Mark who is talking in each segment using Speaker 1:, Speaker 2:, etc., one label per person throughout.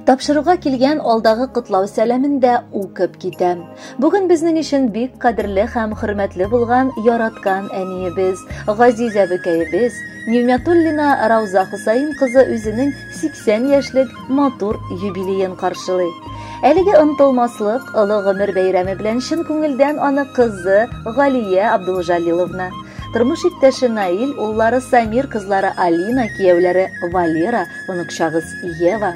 Speaker 1: Тапшыруга килгән алдагы котлау сәламен дә укып китәм. Бүген безнең өчен бик кадерле һәм хөрмәтле булган яраткан әниебез, газиз әбекәебез Нигъмәтуллина Рауза Хусаин кызы үзенең 80 яшьлек матур юбилеен каршылый. Әлеге онытылмаслык олы гомер бәйрәме белән чын күңелдән аны кызы Галия Абдулҗалиловна, тормыш иптәше Наил, уллары Самир, кызлары Алина, кияүләре Валера, оныкчагыз Ева,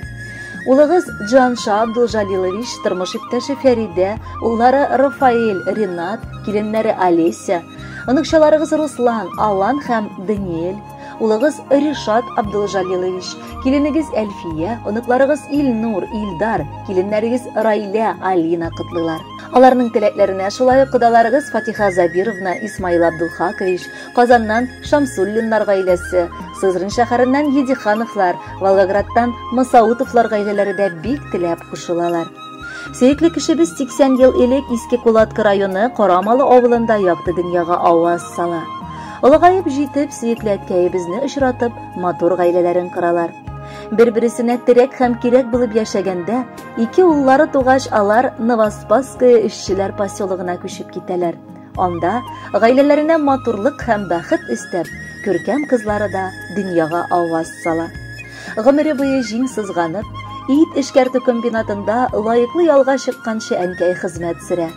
Speaker 1: улыгыз Джанша Абдулҗалилович, тормыш иптәше Фәридә, уллары Рафаэль, Ренат, киленнәре Олеся, оныкчаларыгыз Руслан, Алан һәм Даниэль, улыгыз Ришат Абдулҗалилович, киленегез Әлфия, оныкларыгыз Илнур, Илдар, киленнәрегез Райлә, Алина котлыйлар. Аларның теләкләренә шулай ук кодаларыгыз Фатиха Забировна, Исмаил Абдулхакович, Казаннан Шамсуллиннар гаиләсе, Сызрань шәһәреннән Едихановлар, Волгоградтан Масаутовлар гаиләләре дә бик теләп кушылалар. Сөекле кешебез 80 ел элек Иске Кулатка районы Карамалы авылында якты дөньяга аваз сала. Олыгаеп җитеп, сөекле әткәебезне очратып, матур гаиләләрен коралар. Бер-бересенә терәк һәм кирәк булып яшәгәндә, ике уллары тугач, алар Новоспасское эшчеләр поселогына күчеп китәләр. Анда гаиләләренә матурлык һәм бәхет өстәп, күркәм кызлары да дөньяга аваз сала. Гомере буе җиң сызганып, ит эшкәртү комбинатында лаеклы ялга чыкканчы әнкәй хезмәт сөрә.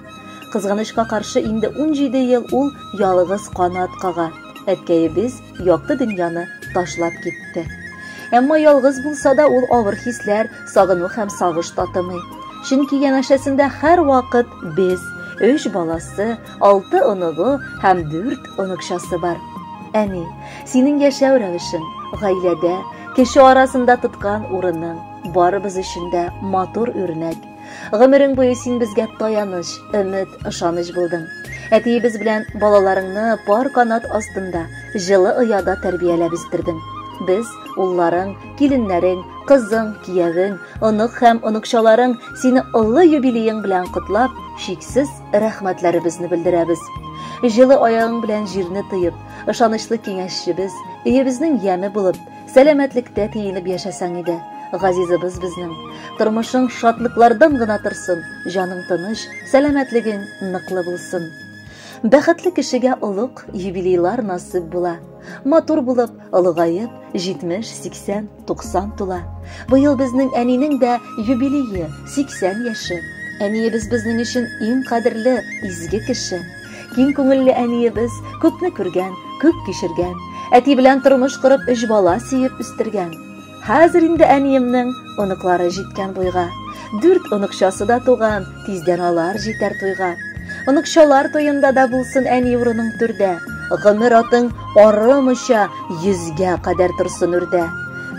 Speaker 1: Кызганычка каршы, инде 17 ел ул ялгыз канат кага. Әткәебез якты дөньяны ташлап китте. Әмма ялгыз булса да ул авыр хисләр, сагыну һәм сагыш татымый. Чөнки янәшәсендә һәрвакыт без, өч баласы, алты оныгы һәм дүрт оныкчасы бар. Әни, синең яшәү рәвешең, гаиләдә, кеше арасында тоткан урының барыбыз өчен дә матур үрнәк. Гомерең буе син безгә таяныч, өмет, ышаныч булдың. Әтиебез белән балаларыңны пар канат астында, җылы ояда тәрбияләп үстердең. Без, улларың, киленнәрең, кызың, киявең, онык һәм оныкчаларың сине олы юбилеең белән котлап, чиксез рәхмәтләребезне белдерәбез. Җылы аягың белән җирне тоеп, ышанычлы киңәшчебез, өебезнең яме булып, сәламәтлектә тиенеп яшәсәң иде. Газизыбыз безнең. Тормышың шатлыклардан гына торсын, җаның тыныч, сәламәтлегең ныклы булсын. Бәхетле кешегә олуг юбилейлар насыйп була. Матур булып, олыгаеп, 70, 80, 90 тула. Быел безнең әнинең дә юбилее, 80 яше. Әниебез безнең өчен иң кадерле, изге кеше. Киң күңелле әниебез күпне күргән, күп кичергән. Әти белән тормыш корып, өч бала сөеп үстергән. Хәзер инде әниемнең оныклары җиткән буйга. Дүрт оныкчасы да туган, тиздән алар җитәр туйга. Оныкчалар туенда да булсын әни урының түрдә. Гомер атың арымыйча йөзгә кадәр торсын үрдә.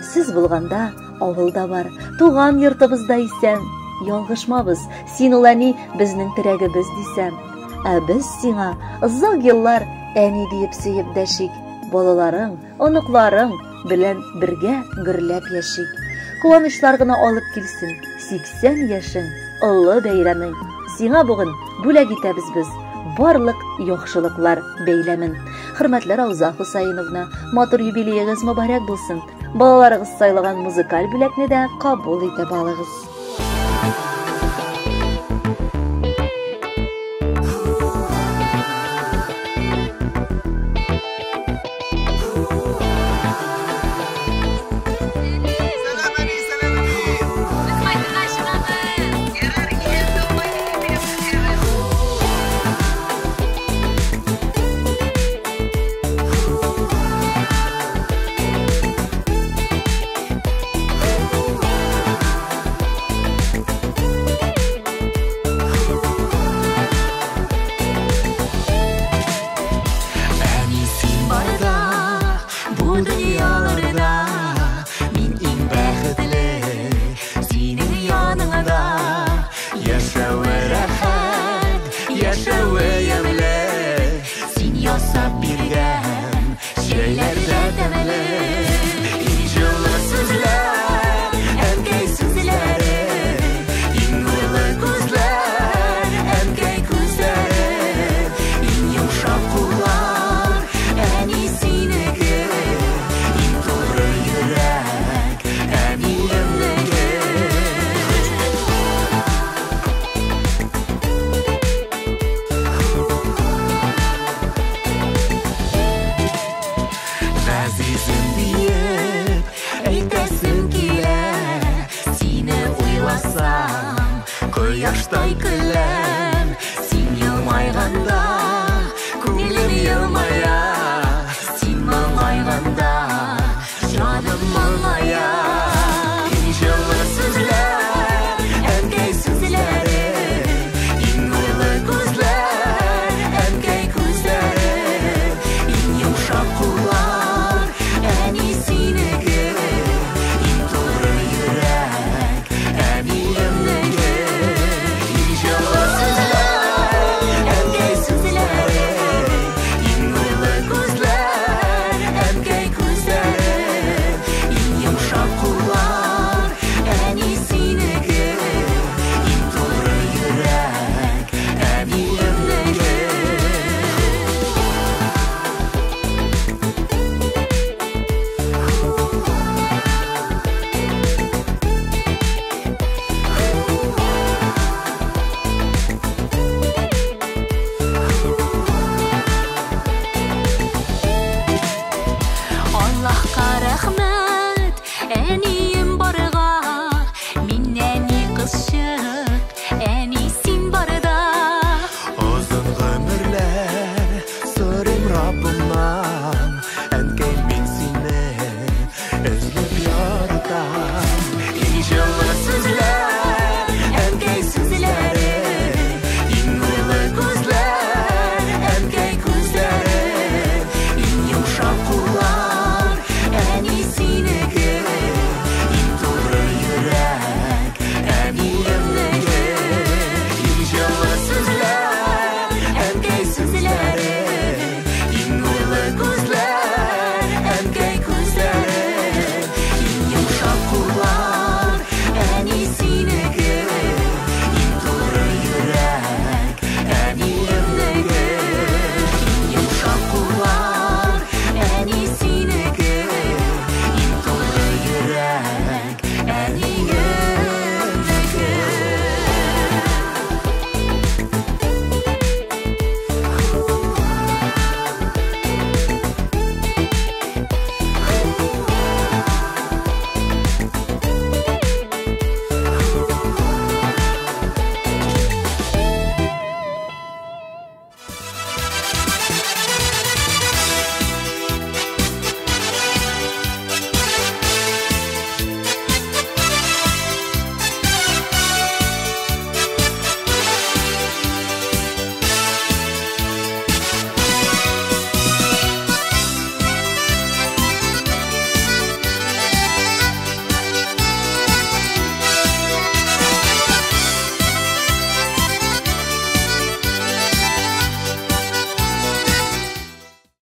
Speaker 1: Сез булганда авылда бар, туган йортыбызда исән. Ялгышмабыз, син ул әни безнең терәгебез дисәм. Ә без сиңа озак еллар әни диеп сөеп дәшик. Балаларың, оныкларың белән бергә гөрләп яшик. Куанычлар гына алып килсен 80 яшең, олы бәйрәмең. Сиңа бүген бүләк итәбез без барлык яхшылыклар бәйләмен. Хөрмәтле Рауза Хусаиновна, матур юбилеегыз мөбарәк булсын. Балаларыгыз сайлаган музыкаль бүләкне дә кабул итеп алыгыз.
Speaker 2: Кояштай көләм. Син елмайганда, күңелем елмая. Син моңайганда, җаным моңая. Иң җылы сүзләр, әнкәй сүзләре. Иң нурлы күзләр, әнкәй күзләре. Иң йомшак куллар, әни синеке. Иң туры йөрәк, әниемнеке. Иң җылы сүзләр, әнкәй сүзләре. Иң нурлы күзләр, әнкәй күзләре. Иң йомшак куллар, әни синеке. Иң туры йөрәк, әниемнеке.
Speaker 3: Аллаһка рәхмәт, әнием барга. Мин нәни кызчык, әни син барда.
Speaker 2: Озын гомерләр сорыйм Раббымнан. Әнкәй, мин сине эзләп